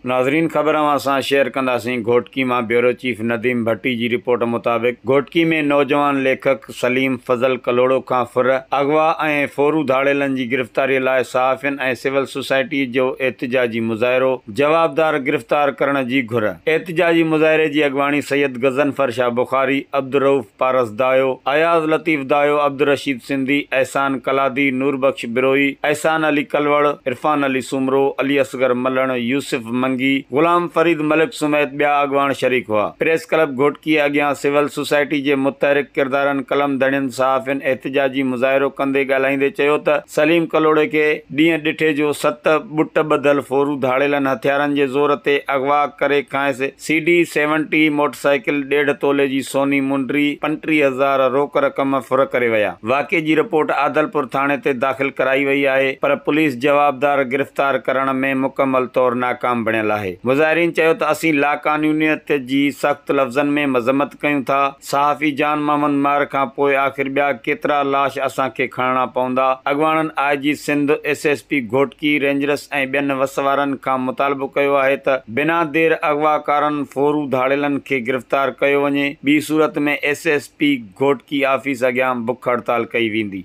ناظرين خبر اوهان سان شيئر ڪنداسين گهوٽڪي مان بيورو چيف نديم ڀٽي جي رپورٽ مطابق گهوٽڪي ۾ نوجوان ليکڪ سليم فضل ڪلهوڙو کان ڦر، اغوا ۽ ڦورو ڌاڙيلن جي گرفتاري لاء صحافين ۽ سول سوسائٽي جو احتجاجي مظاهرو، جوابدار گرفتار ڪرڻ جي گهر. احتجاجي مظاهري جي اڳواڻي سيد غضنفر شاهه بخاري، عبدالرئوف پارس دايو، اياز لطيف دايو، عبدالرشيد سنڌي، احسان ڪلادي، نوربخش بروهي، احسان علي ڪلوڙ، عرفان علي سومرو، علي اصغر ملڻ، يوسف منگي، غلام فريد ملڪ سميت ٻيا اڳواڻ شريڪ هئا. پريس ڪلب گهوٽڪي اڳيان سول سوسائٽي جي متحرڪ ڪردارن، قلم ڌڻين، صحافين احتجاجي مظاهرو ڪندي ڳالهائيندي چيو ته سليم ڪلهوڙي کي ڏينهن ڏٺي جو ست ٻٽ ٻڌل ڦورو ڌاڙيلن هٿيارن جي زور تي اغوا ڪري کانئس سي ڊي سيونٽي موٽرسائيڪل، ڏيڍ تولي جي سوني منڊي، 35,000 روڪ رقم ڦر ڪري ويا. واقعي جي رپورٽ عادلپور ٿاڻي تي داخل ڪرائي وئي آهي پر پوليس جوابدار گرفتار ڪرڻ ۾ مڪمل طور ناڪام بڻيل آهي. مظاهرين چيو ته اسين لاقانونيت جي سخت لفظن ۾ مذمت ڪيون ٿا، صحافي جان محمد مهر کان پوء آخر ٻيا ڪيترا لاش اسان کي کڻڻا پوندا؟ اڳواڻن I G Sindh, S S P Ghotki, rangers ۽ ٻين وس وارن کان مطالبو ڪيو آهي ته بنا دير اغواڪارن، ڦورو ڌاڙيلن کي گرفتار ڪيو وڃي، ٻي صورت ۾ S S P Ghotki office اڳيان بک هڙتال ڪئي ويندي.